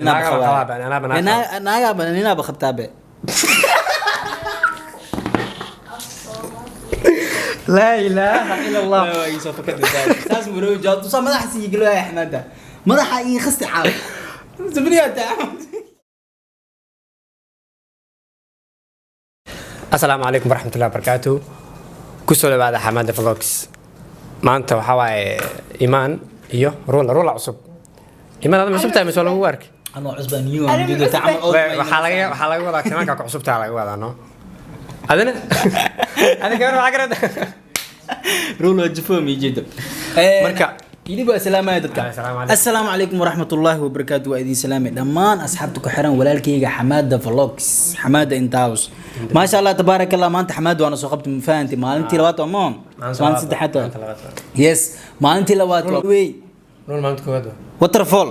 Naagaa baa qabaa, anaa baa naag. Naagaaba ninaaba qabtaabe. Laa ilaaha ila Allah. Saas muroo jawaabtu saa madaxa sii galo xamaada madaxa ii khasti caaw sabriya taa. Asalaamu calaykum waraxmatullahi wabarakaatu. Kusoo dhawaada Xamaada Vlogs. Maanta waxaa waaye Imaan iyo Rula. Rula cusub. Imaan, adama cusub tahay mise waa lagu arkay? Anoo cusbaa new aan jeedo tacamal old. Waxaa laga wadaa kimaanka ku cusub taha laga wadaa. No, adina adi gabar waxaa garata. Rulo jafo mi jeedo. Idin baa salaamaya dadka. Assalaamu calaykum. Assalaamu calaykum waraxmatullaahi wabarakaatu. Waa idin salaamay dhammaan asxaabta ku xiran walaalkayga Xamaada Vlogs, Xamaada Intaus. Maasha Allah, tabaaraka Allah. Maanta Xamaada waana soo qabtay, ma fahanti? Maalintii labaad waa moon, maalintii saddexaad waa. Maalinta labaad waa. Yes, maalintii labaad waa wey. Rula maalinta koowaad waa. Waterfall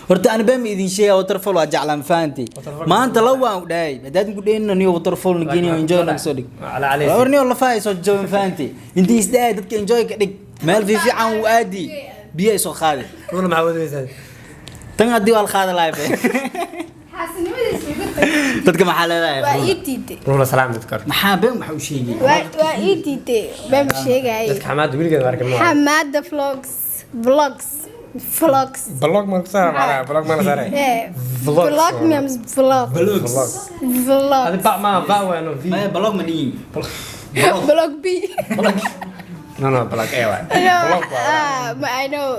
horta ani baan idin sheegaa, waterfall waa jeclaan, fahanti? Waterfall. Maanta la waan u dhahay hadaad ku dheenina niyo waterfall na geeniyo, enjoy naga soo dhig. Ala calaysi. War niyo lafaha ay soo jabin, fahanti? Intii isdhahay dadka enjoy ka dhig, meel fiican uu aadi, biyo ay soo qaadi. Rula maxaa wadaysaa? Tan haddii waa la qaadi lahay be. Xaasinimadiisa igu tag. Dadka maxaa leedahay? Waa ii diiday. Rula, salaam dadka horta. Maxaa been waxa u sheegay? Waa ii diiday, been ma sheegaaye. Dadka Xamaada weligeed waa arkay ma. Xamaada Vlogs, vlogs, vlogs. Blog ma ku saara macnaha, blog ma la saaray. Vlogs. Vlog means vlog. Vlogs. Vlog. Adi ba ma ba waa no v. Maya, blog ma dhihin. Vlog b. No, no, blog A waay. Vlog waa. Ah, ma I know.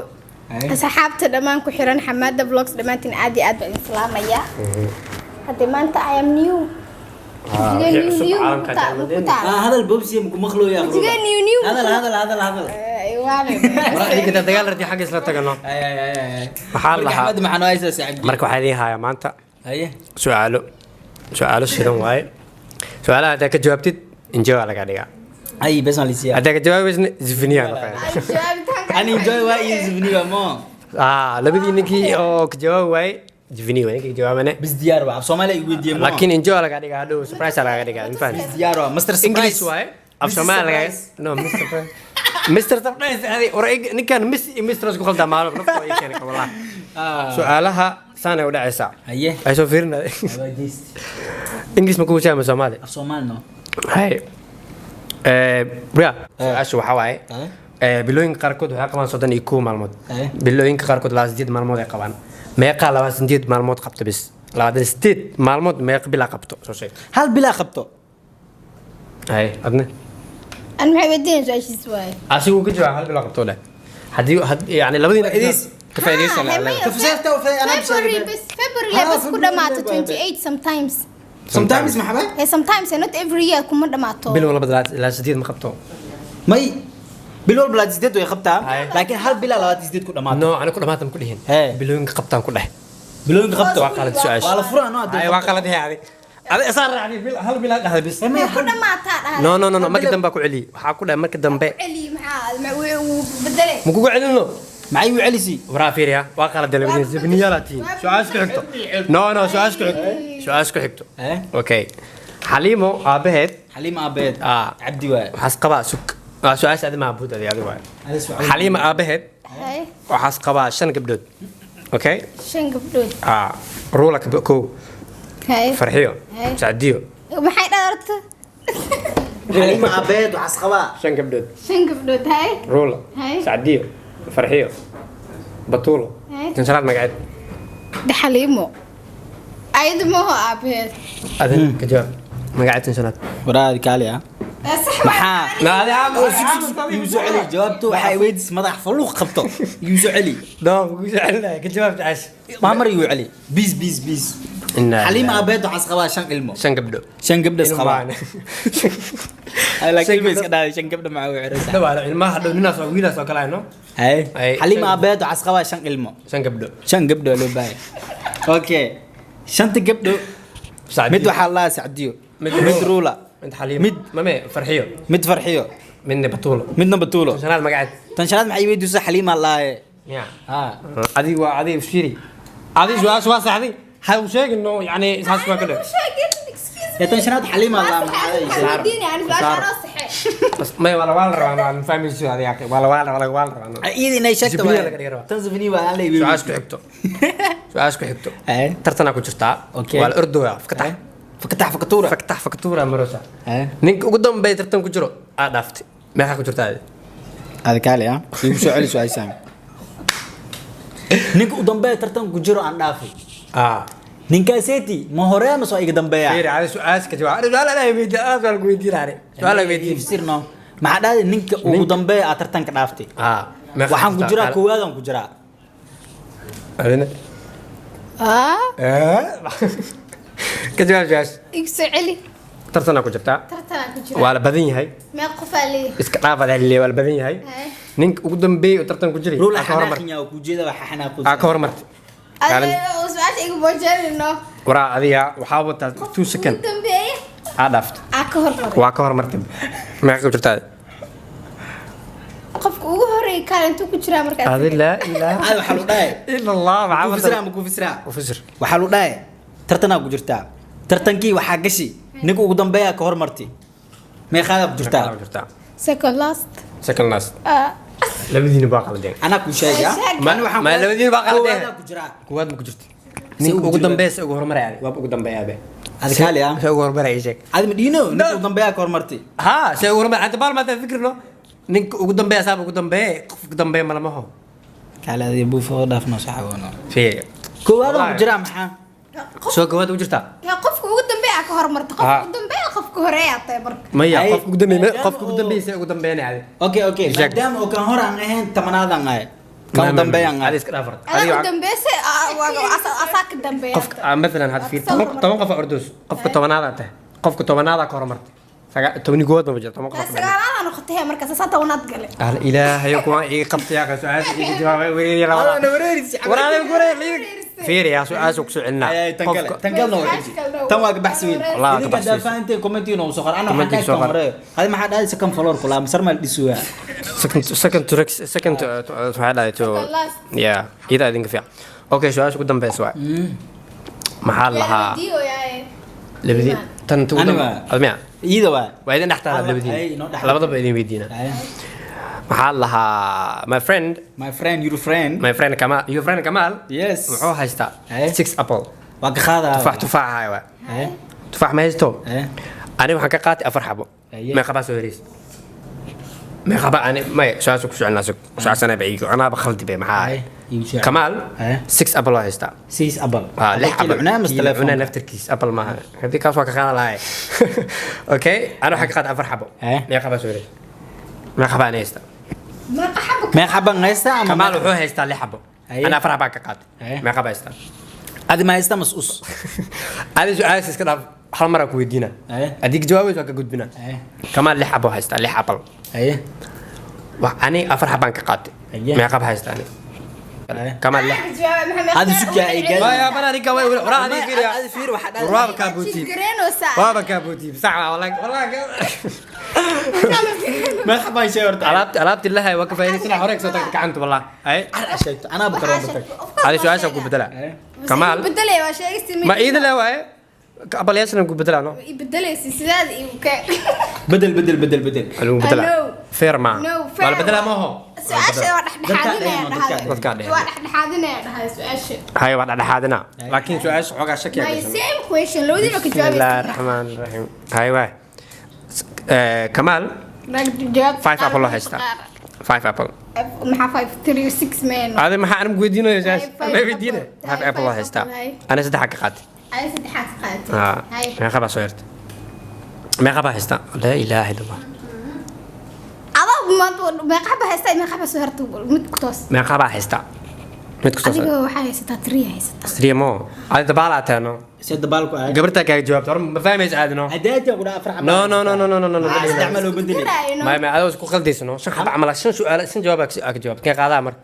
Asxaabta dhammaan ku xiran Xamaada Vlogs, dhammaantiin aad iyo aad baan idin salaamaya. Haddii maanta I am new. Ah, Wajiga wixii new cusub new caalamka ku jaamadeena. taal. Ah, hadal bobsiya muku maqlooya. Wajiga new new. Hadal, hadal, hadal, hadal. Waana. Idinka inta dagaal rabtiin xagga isla tagano. Ay ay ay ay. Maxaa la lahaa? Axmed, maxaa noo haysaa saaxiibkii? Marka waxaa idiin hayaa maanta Haye. su'aalo, su'aalo shidan waaye. Su'aalaha haddaa ka jawaabtid, enjoy waa laga dhigaa. Ay bes aan lisiya. Haddaa ka jawaabaysna, zifiniyaa noqonaya. Jawaabitaanka. Ani enjoy waa iyo zibniga mo. Ah, labadii ninkii oo ka jawaabi waaye zifini waa, ninkii ka jawaabane. Bes diyaar waa, Soomaaliya igu weydiiyey mo. Laakiin enjoy waa laga dhigaa, hadhow surprise aa laga dhigaa, ma fahanti? Bes diyaar waa master surprise. English waaye, af Soomaali laga. Surprise. No, Mr. Surprise, Mr. Surprise. Adi war ninkan Miss iyo Mr. isku khaldaa maalin nafta ii keenay wallahi. Ah. Su'aalaha saanay u dhacaysaa. Haye. Ay soo fiirinay. Waa jeest. English ma kugu sheegay ama Soomaali? Af Soomaali no. Hay. Bria, su-aashu waxaa waaye Eh. Bilooyinka qaarkood waxay qabaan 31 maalmood. Eh. Bilooyinka qaarkood 28 maalmood ay qabaan. Meeqaa 28 maalmood qabto? Bis 28 maalmood meeqa bilaa qabto, soo sheeg. Hal bilaa qabto. Hay, adne? An maxay weydiinaysaa? Su-aashiis waaye. Asigu ka jawaab, hal bilaa qabto leh haddii yani labadiina Faa'iidays. ka faa'iidaysan. Ah, maya, Tafsiirta oo anaa February bishaar. bas, February Ah, bas ku February dhamaato baa- 28 sometimes. Sometimes maxaa? Sometimes, not every year kuma dhamaato. Bil walba 28 ma qabto. May, bil walba 28 way qabtaa. Haye. Laakiin hal bilaa 28 ku dhamaato. No, ani ku dhamaatan ku dhihin. Hee. Bilooyinka qabtaan ku dheh. Bilooyinka qabto. Waa qalad su-aasha. Waa la furaa no haddii. Ay, waa qalad yahay. Adi adi isaan raacdi bil hal bilaa dhahday bis. Eh, May maya, ku dhamaataa dhahay. No, no, no, no, marka dambe ku celiy. Waxaa ku dhahay marka dambe. Celi maxaa wuu bedelay. Ma kugu celino? Maxay u celisi? Waraa fiiriya, waa qalad labadiin, zibniyaala tihiin. Su-aasha ku xigto. No, no, su-aasha ku xigto, su-aasha ku xigto. Eh. Okay, Xaliimo aabaheed. Xaliim aabeed. Ah. Cabdi waay. Waxaas qabaa sug, waa su-aasha adi maabuud adi adi waay. Adi su'aal. Xaliimo aabaheed Hay. waxaas qabaa shan gabdhood, okay? Shan gabdhood. Ah, Ruula kow. Hay. Farxiyo. Hey. Sacdiyo. Maxay dhaarta? Xaliim aabeed waxaas qabaa shan gabdhood. Shan gabdhood, hay. Ruula. Hey. Sacdiyo, Farxiyo, Batuulo. Hey. Tan shanaad magaceed? Xaliimo ayadu ma ho aabaheed. Adin ka jawaab, magaceed tan shanaad. Waraadi kaali ah. Sax. Maxaa? Na adi. Igu soo celi jawaabtu, waxay weydiis madax faluuq qabto, igu soo celi. No, kugu soo celinaya, ka jawaab tacash. Maa mar igu celi, bis bis bis. Inna Xaliim lillahi. aabeed waxaas qabaa shan ilmo. Shan gabdho. Shan gabdho is qabaa. Ilmahan. Laakiin Shan ilmo iska gabdho. dhaaday shan gabdho maxaa u xiraysaa? Dhawaalo ilmaha dhow ninaas oo wiilaas oo kale ayno. Hay. Ay, Xaliim shan- aabeed waxaas qabaa shan ilmo. Shan gabdho. Shan gabdho loo baahay. Okay, shanta gabdho. Sacdiyo. Mid waxaa la Sacdiyo, Mid mid Ruula, mid Xaliim, mid- mame Farxiyo, mid Farxiyo, midna Batuulo. Midna Batuulo. Tan shanaad magaceed? Tan shanaad maxay weydiisay? Xaliima laaye. Ya. Ha. Adiga waa adiga shiri, adiga su'aasha waa saxday, ha u sheegin. No, yani saas waa ka dheer. Ya, tan shanaad Xaliima laa maxaa. Maya, waa la rabaa, ma fahmayso adiga, akhi. Waa la rabaa. Iyada inay sheegto. Zibniya Waaye. Laga dhigi rabaa. Tan zibniya waa aan leeyahay. Su-aasha ku xigto, su-aasha ku xigto. Haye. Tartanaa ku jirtaa. Okay. Waa la ordooyaa, fakatax. Fakatax fakatuura. Fakatax fakatuura marosa. Haye. Ninka ugu dambeeya tartan ku jiro aa dhaaftay. Meeqaa ku jirtaa adi? Ada kaali ah, igu soo celi su-aashaan. Ninka u dambeeya tartan ku jiro aan dhaafay. Ah. Ninkaaseti ma hore ama soo iga dambeeya? Fiiri, adi su-aasha ka jawaab. Su'aal anaa weydiin, aad su'aal ku weydiin ani. Su'aal aan weydiin. Ifsirno, maxaa dhahday? Ninka ugu dambeeya aad tartanka dhaaftay. Ah, meeqaa Waxaan ku jirtaa? jiraa koowaadaan ku jiraa. Adina? Ah. Eh? Ka jawaab su-aasha. Igu soo celi. Tartanaa ku jirtaa. Tartanaa ku jira. Waa la badan yahay. Meeq qofaa leeyahay? Iska dhaaf adaa leeyahay, waa la badan yahay. Haye. Ninka ugu dambeeyay oo tartan ku jiray Rula. aa ka hormartay. Xanaaqin yaa ku jeeda waxa xanaaqo. Aa ka hormartay. Adiga su-aasha igu boojeenino. Waraa, adiga waxaa wataa 2 second. Ugu dambeeya Aa dhaaftay. aa ka hormaray. Waa ka hormartay. Meeqa ku jirtaa? Qofka ugu horeeyay kaalintuu ku jiraa markaas. Adi laa ilaaha Adi waxaa lagu dhahay ila Allah. Maxaa ku fisiraa wataa? Ma ku fisiraa? U fasir. Waxaa lagu dhahay tartanaa ku jirtaa, tartankii waxaa gashi ninka ugu dambeeya ka hormartay. Meeqaadaa ku jirtaa? Meeqaa ku jirtaa? Second last. Second last. Ah. Labadiina baa qaladeen. Anaa kuu sheegaya. Sheeg. Ani waxaan Ma labadiina baa qaladeen. Koowaadaan ku jiraa. Kuwaad ma ku jirta? Si Ninka ugu ugu jiro. dambeeya se ugu hormaraya adi? Waaba ugu dambeeyaa be. Adi kaali ah. Se ugu hormaraya, ii sheeg. Adi ma dhiino ninka ugu dambeeya ka hormartay. Ha, se ugu hormaraya hadda baal maanta fikirno. Ninka ugu dambeeya saaba ugu dambeeya, qofka ugu dambeeya malamaho. Kaali adi buufo dhaafno saxagono. Fiiri. Koowaadaan ku jiraa maxaa? Soo koowaad ugu jirtaa. Yaa qofka ugu dambeeya aa ka hormartay, qofka Ah. ugu dambeeya qofka horeeya tahay marka. Maya, Ay, qofka ugu dambeeya, maadaama qofka ugu oo- dambeeya se ugu dambeynaya adi? Okay. Sheeg. Maadaama oo kan hor aan ahayn, tamanaadaan ahay, kan ugu dambeeyaan Adi ahay. iska dhaaf horta. Adaa Adiga ugu dambeysay, asaa ka dambeeya. Qofka mathalan had fiir, Soo hormartay. 10 qof oo ordoos, qofka 10aad aad tahay, qofka 10aad aa ka hormartay. 10 good ma jiro, 10 qof. Sagaalaad noqotay markaas, asaa tobanaad gale. Ahla ilaahayo, kuwaan iga qabtay yaa su-aasha iga jawaabay weeyay laba. Adoo na wareerisi. War adiga ku wareer fiir yaa su-aasha ku soo celinaa. Ay, tan kale, Qofka tan kalena waa xiji. Tan waa ka baxsi weyn. Wallahi waa ka Idinka baxsi haddaa weyn. fahanteen, commentiina uu soo qor. Ana waxaan Commentiga dhahay soo kan qor. hore. Hadi maxaa dhahay? Second floor kula masar ma la dhisuyaa. Second to second waxaa dhahay to Second last. Yeah, iyada idinka fiican. Okay, su-aasha ugu dambeysa waay. Maxaa la lahaa? Weydiiyo yaaye. Labadii tan ugu Aniga. dambe admiya. Iyada waa. Waa idin dhex taalaa labadiin. Ay, inoo dhex. Labadaba idin weydiina. Ay. Maxaa la lahaa, my friend? My friend, your friend. My friend Kamal, your friend Kamal. Yes. Muxuu haystaa? Ay. Six apple. Waa ka qaadaa. Tufaax, tufaax haay waay. Ay. Tufaax ma haysto? Ay. Ani waxaan ka qaatay afar xabo. Aye. Meeqa baa soo heraysa? Meeqa baa ani? Maya, su-aasha ku soconaa, su-aashanaa ba iigo anaaba khaldi be maxaa Ay, ahay? Iigu soo celi. Kamaal. Aye. Six apple oo haystaa. Six apple. Ah, lix Kii la apple. cunaa mas Kii la telefoon? cunaa naftarkiis apple maaha, haddii kaas waa ka qaadan lahay. Okay, ani waxaan ka qaatay afar xabo. Aye. Meeqa baa soo heraysa? Meeqa baa ani haystaa? Meeqa xabo? Meeqa xabaan haystaa ama Kamaal wuxuu haystaa lix xabo. Aye. Ana afar xabaa ka qaatay. Aye. Meeqa baa haystaa? Adi ma haystaa mas us? Adi su-aasha iska dhaaf, hal mar aan ku weydiina. Aye. Haddii ka jawaabayso waa ka gudbina. Aye. Kamaal lix xabo haystaa, lix apple. Aye. Wax ani afar xabaan ka qaatay. Aye. Meeqa baa haystaa ani? Aye. Kamaal lix. Hadi sugyaa ay gaadhi. Waya bana ninka way waraa hadii fiiriya. Adi fiir waxaa dhahay. Waaba kaa bootiib. Waaba kaa bootiib sax waa wallahi wallahi. Meeqa xabaan shay horta? Alaabti lahay waa ka faa'iidaysana, hore ka soo tagtay gacanta wallahi. Ay. Car sheegto anaaba karoon tag. Adi su-aasha ku bedela. Kamaal Bedelay waa sheegaysi. Ma iida la waaye? Abalayaashana ku bedela no. Bedelaysi sidaad igu ka. Bedel, bedel, bedel, bedel. Lagu bedela. No. Fair ma. No, fair. Waa la bedela ma ho. Su-aasha waa dhexdhexaadinaya Dadka dhahay. Dadka dhexe. Waa dhexdhexaadinaya dhahay su-aasha. Hay, waa dhexdhexaadina. Laakiin su-aasha xoogaa shaki My aa gashan. same question labadiina ka Bismillaahi jawaabaysa. raxmaani raxiim. Hay waay. Kamaal Jawaab. five apple oo haystaa. Five apple. Maxaa five, three, six man? Adi maxaa anam weydiinayo su-aasha? Five, five Ma weydiinay? apple. Five apple oo Five haystaa. apple, hay. Ani saddex ka qaatay. Ay, saddexaad qaatay. Ah, Hay. meeqa baa soo yartay? Meeqa baa haystaa? Laa ilaaha illa Allah. Adaa maanta meeqa xaba haystaa, meeqa xaba soo hartay, mid ku toos. Meeqa baa haystaa? Mid ku soo Adiga waxaa haysataa three haysataa. Three mo. Adi dabaalaa tahay no. Se dabaal ku ahay. Gabartaa kaaga jawaabta hore ma fahmaysa aadi no. Hadaati ku dhaha afar xabaan. No, no, no, no, no, no, no, no. Maxaa saddex ma loo bedelay? Ma adoo isku khaldayso no. Shan xaba camal, shan su'aal, shan jawaab aa ka jawaab. Kee qaadaa marka?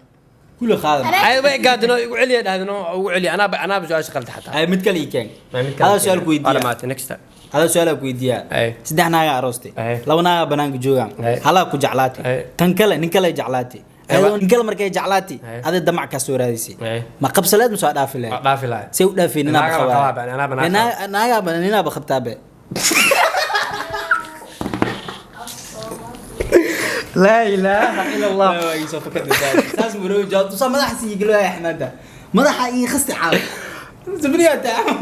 Kula qaadan. Ay way gaadino igu celiya dhahdino ugu celiya anaaba su'aasha khalda xataa. Ay, mid kale ii keen. Ma mid kale. Adaa su'aal ku weydiiyaa. Waa next time. Adaa su'aal ku weydiiyaa. Ay. Saddex naagaa aroostay. Ay. Laba naagaa banaanka joogaan. Ay. Halaa ku jeclaatay. Ay. Tan kale nin kale jeclaatay. Ay, Ayadoo nin kale markay jeclaatay, Ay. aday damac kaa soo raadisay. Ay. Ma qabsaleed mise waa dhaafi lahayd? Waa dhaafi lahayd. See u dhaafay ninaaba Naagaaba qabaa? qabaa, anaaba naag Naagaaba ninaaba qabtaa be. Laa ilaaha ila Allah. Saas muroo jawaab tusaa madaxa sii galo ya Xamaada, madaxa ii khasti caaw sabriya taa.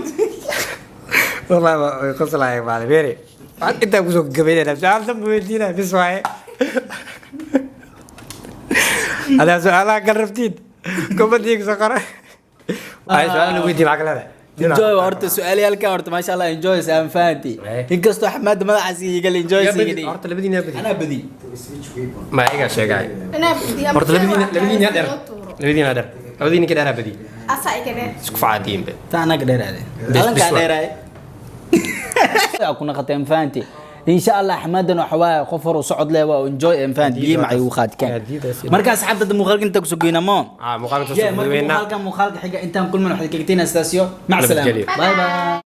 Wallahi waa qoslaaya maali beeri. Waxaan intaa kusoo gabaynayna su-aal dambe weydiinaya bis waaye. Hadaa su-aalaha kala rabtiin comment-iga soo qora. Ay su-aal la weydiiye maxaa ka leedahay? Enjoy horta su'aalayaalka horta, maasha Allah, enjoy saan fahanti. Inkastoo Xamaada madaxa sii galo, enjoy Yaa sii badi galo. Horta labadiina yaa badi. Anaa badi. Ma iga sheegay. Anaa badiya. Horta labadiina dheer, labadiina dheer, labadiina ka dheeraa badi. Asaa iga dheer. Isku facaadiin be. Taa anaga dheeraade. Bis- alankaa bis waa. Dheeraay ku naqateen fahanti. Insha Allah Xamaadan waxa waaye qof hor u socod leh, waa enjoy en fahanti, biyo macay u qaadkaan. Gaadiidaas. Marka asxaabta muuqaalka inta kusoo geyna mo. Ah, muuqaalka Yeah, soo marka weynaa. Muuqaalka xiga intaan kulmin waxay kaga tegnaa sidaas iyo mac salaama. Nabadgelyo. Bye bye.